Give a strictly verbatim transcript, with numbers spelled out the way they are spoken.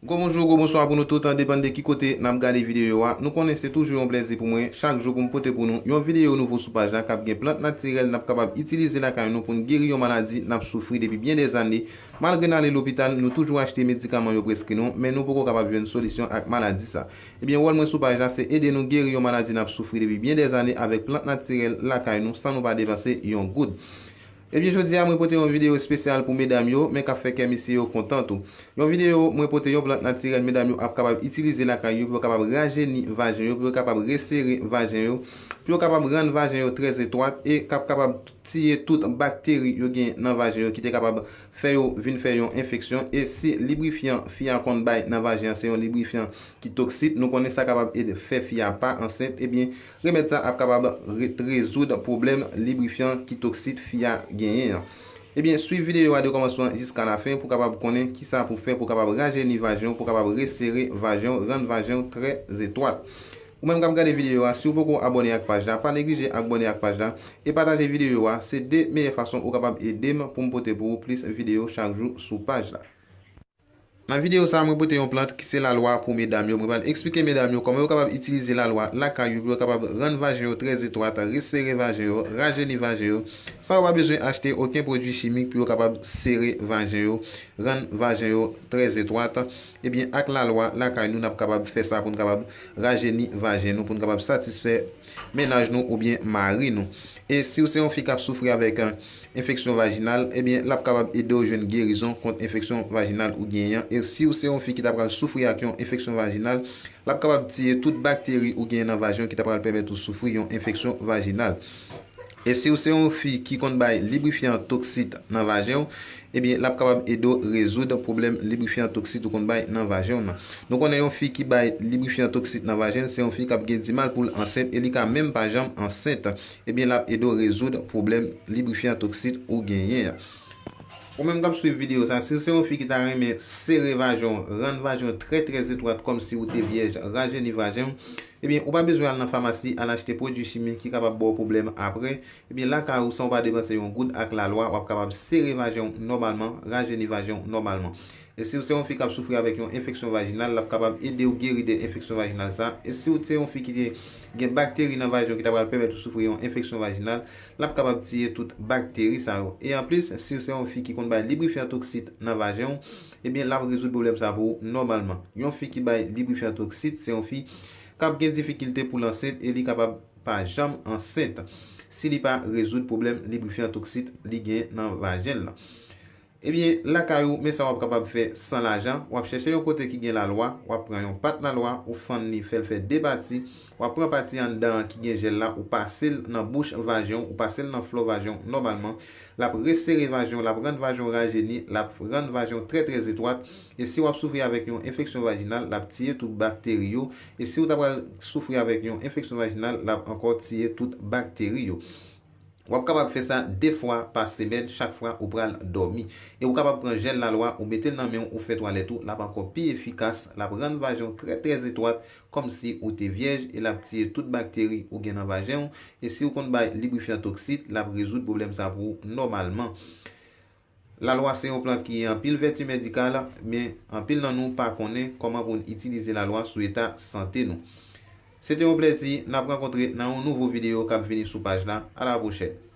Gwo bonjou, gwo bonswa pou nou tout, depann de ki kote n ap gade videyo a. Nou konnen se toujou yon plèzi pou mwen, chak jou pou m pote pou nou yon videyo nouvo sou paj la k ap gen plant natirèl n ap kapab itilize lakay nou pou n geri yon maladi n ap soufri depi byen dèzane. Malgre n ale lopital, nou toujou achte medikaman yo preskri nou, men nou poko kapab jwenn solisyon ak maladi sa. Ebyen, wòl mwen sou paj la, se ede nou geri yon maladi n ap soufri depi byen dèzane avèk plant natirèl lakay nou, san nou pa depanse yon goud. Ebyen, jodi a, mwen pote yon videyo espesyal pou medam yo, men k ap fè kè mesye yo kontan tou. Yon videyo, mwen pote yon plant natirèl medam yo ap kapab itilize lakay yo pou yo kapab rajeni vajen yo, pou yo kapab resere vajen yo, pou yo kapab rann vajen yo trè etwat e k ap kapab tiye tout bakteri yo gen nan vajen yo ki te kapab fè yo vin fè yon enfeksyon. E si librifyan fi a konn bay nan vajen an se yon librifyan ki toksit, nou konnen sa kapab ede fè fi a pa ansent, ebyen, remèd sa ap kapab re-, rezoud pwoblèm librifyan ki toksit fi a genyen an. Ebyen, swiv videyo a de kòmansman jiska lafen pou kapab konnen kisa pou fè pou kapab rajeni vajen w, pou kapab resere vajen w, rann vajen w trè etwat. Ou menm k ap gade videyo a, si w poko abòne ak paj la, pa neglije abòne ak paj la e pataje videyo a. Se de meyè fason ou kapab ede m pou m pote pou ou plis videyo chak jou sou paj la. Nan videyo sa a, mwen pote yon plant ki se lalwa pou medam yo. Mwen pral eksplike medam yo kòman yo kapab itilize lalwa lakay yo pou yo kapab rann vajen yo trè etwat, resere vajen yo, rajeni vajen yo, san yo pa bezwen achte okenn pwodui chimik pou yo kapab sere vajen yo, rann vajen yo trè etwat. Ebyen, ak lalwa lakay nou, n ap kapab fè sa pou n kapab rajeni vajen nou, pou n kapab satisfè mennaj nou oubyen mari nou. E si w se yon fi k ap soufri avèk, eh, enfeksyon vajinal, ebyen, l ap kapab ede w jwenn gerizon kont enfeksyon vajinal ou genyen an. E si w se yon fi ki ta pral soufri ak yon enfeksyon vajinal, l ap kapab tiye tout bakteri ou genyen nan vajen w ki ta pral pèmèt ou soufri yon enfeksyon vajinal. E si w se yon fi ki konn bay librifyan toksit nan vajen w, ebyen, l ap kapab ede w rezoud pwoblèm librifyan toksit ou konn bay nan vajen w nan. Nou konnen yon fi ki bay librifyan toksit nan vajen l, se yon fi k ap gen dimal pou l ansent e li ka menm pa janm ansent. Ebyen, l ap ede w rezoud pwoblèm librifyan toksit ou genyen an. Ou menm k ap swiv videyo sa, si w se yon fi ki ta renmen sere vajen w, rann vajen w trè, trè etwat kòmsi ou te vyèj, rajeni vajen w, ebyen, ou pa bezwen al nan famasi, al achte pwodui chimik ki kapab ba w pwoblèm apre. Ebyen, lakay ou, san w pa depanse yon goud ak lalwa, w ap kapab sere vajen w nòmalman, rajeni vajen w nòmalman. E si w se yon fi k ap soufri avèk yon enfeksyon vajinal, l ap kapab ede w geri de enfeksyon vajinal sa. E si w se yon fi ki te gen bakteri nan vajen w ki ta pral pèmèt ou soufri yon enfeksyon vajinal, l ap kapab tiye tout bakteri sa yo. E anplis, si w se yon fi ki konn bay librifyan toksit nan vajen w, ebyen, l ap rezoud pwoblèm sa pou ou nòmalman. Yon fi ki bay librifyan toksit, se yon fi k ap gen difikilte pou l ansent e li kapab pa janm ansent si li pa rezoud pwoblèm librifyan toksit li gen nan vajen l lan. Ebyen, lakay ou, men sa w ap kapab fè san lajan. W ap chèche yon kote ki gen lalwa, w ap pran yon pat lalwa, ou fann li, fè l fè de pati. W ap pran pati anndan an ki gen jèl la, ou pase l nan bouch vajen w, ou pase l nan flò vajen w nòmalman. L ap resere vajen w, l ap rann vajen w rajeni, l ap rann vajen w trè, trè etwat. E si w ap soufri avèk yon enfeksyon vajinal, l ap tiye tout bakteri yo. E si w ta pral soufri avèk yon enfeksyon vajinal, l ap ankò tiye tout bakteri yo. W ap kapab fè sa de fwa pa semèn, chak fwa ou pral dòmi. E ou kapab pran jèl lalwa, ou mete l nan men w, ou fè twalèt ou, l ap ankò pi efikas, l ap rann vajen w trè, trè etwat, kòmsi ou te vyèj, e l ap tiye tout bakteri ou gen nan vajen w. E si w konn bay librifyan toksit, l ap rezoud pwoblèm sa pou ou nòmalman. Lalwa se yon plant ki gen anpil vèti medikal, men anpil nan nou pa konnen kòman pou n itilize lalwa sou eta sante nou. Se te yon plèzi, n ap rankontre nan yon nouvo videyo k ap vini sou paj la. A la pwochèn.